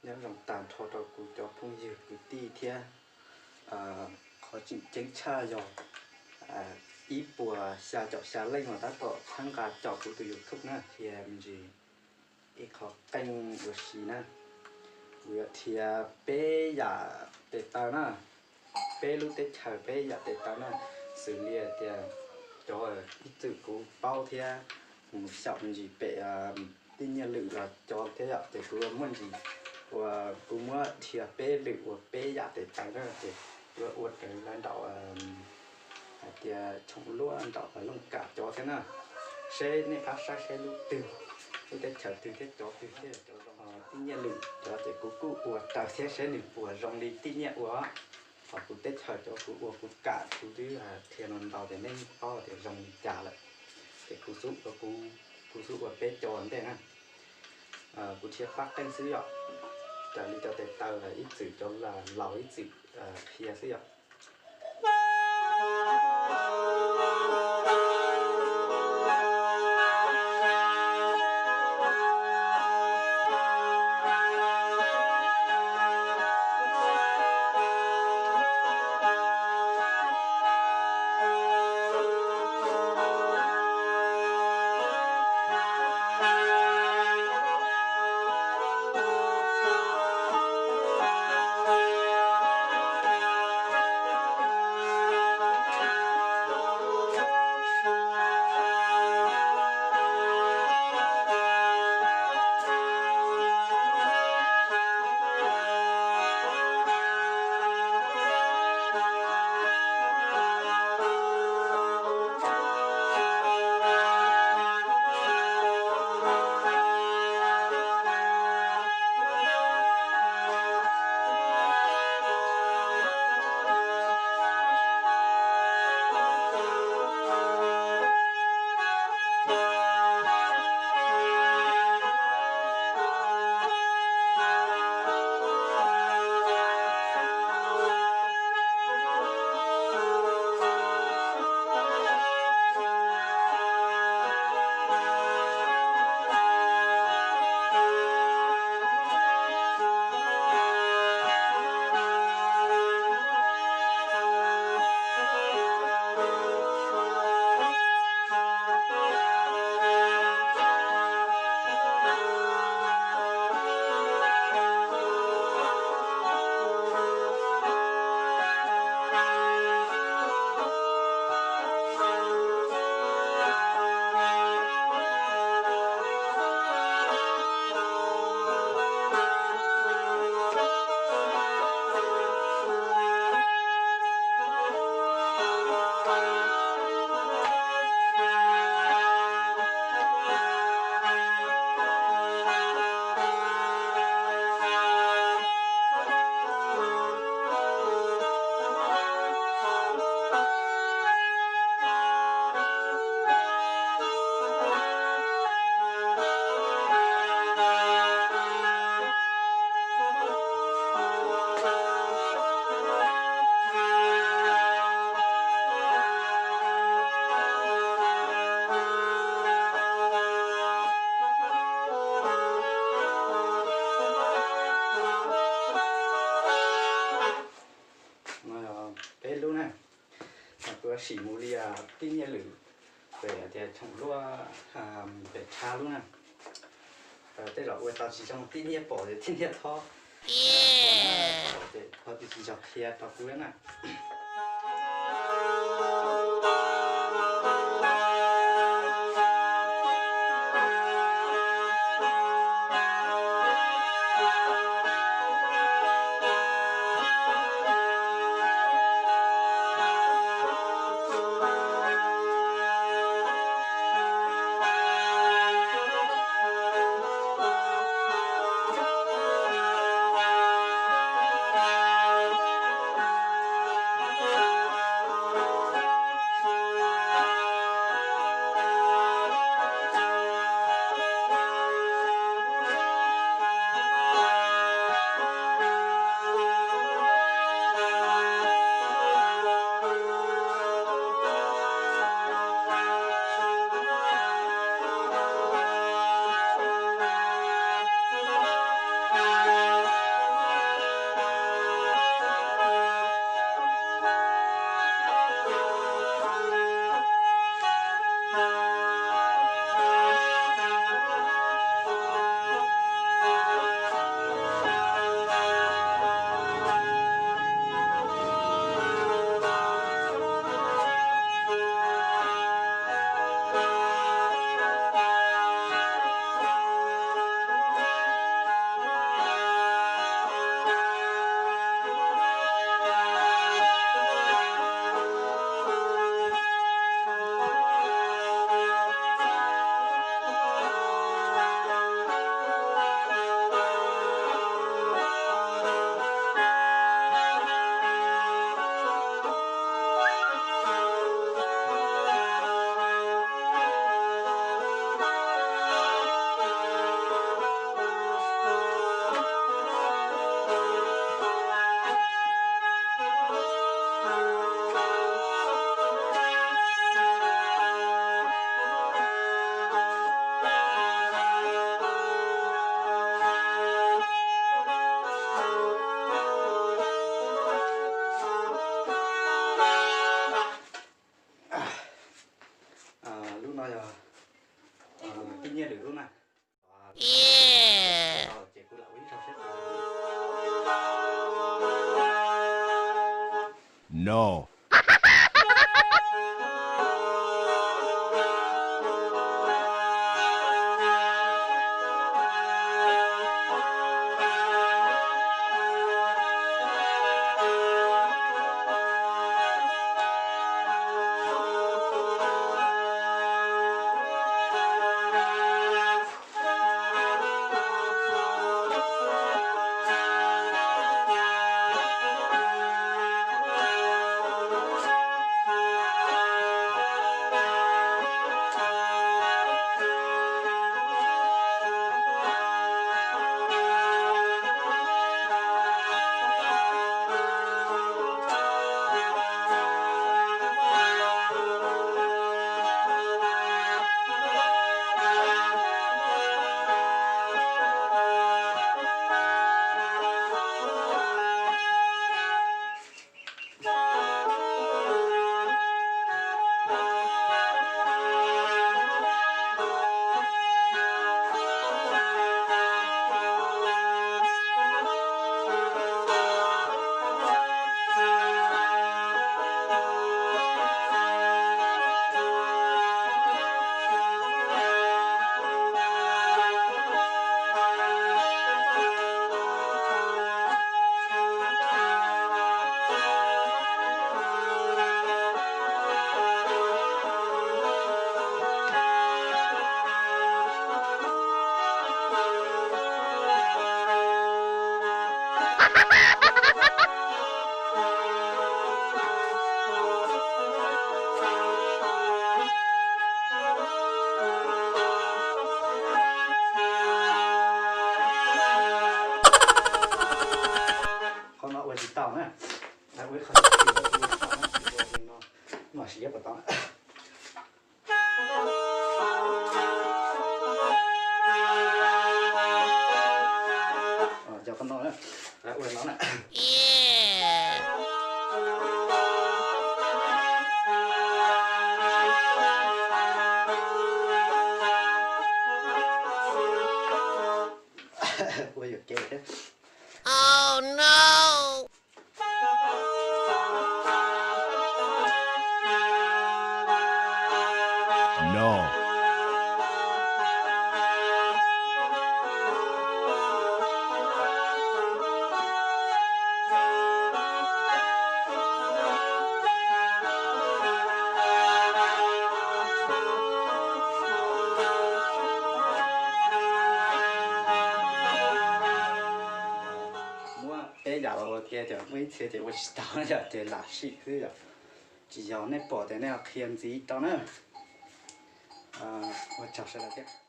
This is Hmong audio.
Nyob zoo tag nrho rau kuv cov phooj ywg kwv tij thiab, qhov tseem ceeb tshaj yog ib puas xya caum xya leej uas tab tom txhawb nqa coj kuv tus YouTube na, qhia me ntsis ib qho qeej ua si na. Kuv yuav qhia peb yam tes taw na, peb lub teb chaws peb yam tes taw na, xws li tias cov ib txwm kuv paub thiab mus xyaum me ntsis pem Tij Nyiaj Lwm los cov thiab yom, ces kuv muaj ntsis uas kuv muab qhia peb lwm ua peb yam tes taw na, ces yuav ua raws lawv nraum hais tias Choom Luaj nraum Looj Kam cov thiab na. Seb nej pab saib seb lub twg, lub teb chaws twg thiab cov twg thiab cov zoo. Tij Nyiaj Lwm cov ces kuv kuj ua raws thiab seb nws puas zoo li Tij Nyiaj ua. Ho kuv teb chaws cov kuv ua kuv kam kuv twb qhia no ntau tias nej yeej paub tias zoo li cas lawm. Ces kuv xub ua, kuv xub ua peb cov ntej na. Kuv qhia pab qeej xwb yom, raws li cov tes taw ib txwm cov laus ib txwm qhia xwb yom. Peb lub na, kuv sim mus li Tij Nyiaj Lwm, pem tias Choom Luaj, pem Tshab lub na. Tej zaum ua tau tsis zoo, Tij Nyiaj pom ces Tij Nyiaj txhob, txhob tsis txog qhia rau kuv na. Nyiaj Lwm lub na. Ces kuv lam ua ib zaug seb. No. Qhov no ua tsis tau na. Ua ib qho, mam siv ib qho tau. Cov qhov no, ua no na. Ua yuam kev thiab. No. Muab peb yam los ua tiag, muaj ib txhia ces ua tsis tau yom, ces lam sim xwb yom. Tsis yog, nej pom ces nej ho qhia ntxiv rau na. Ua tsaug sawv daws thiab.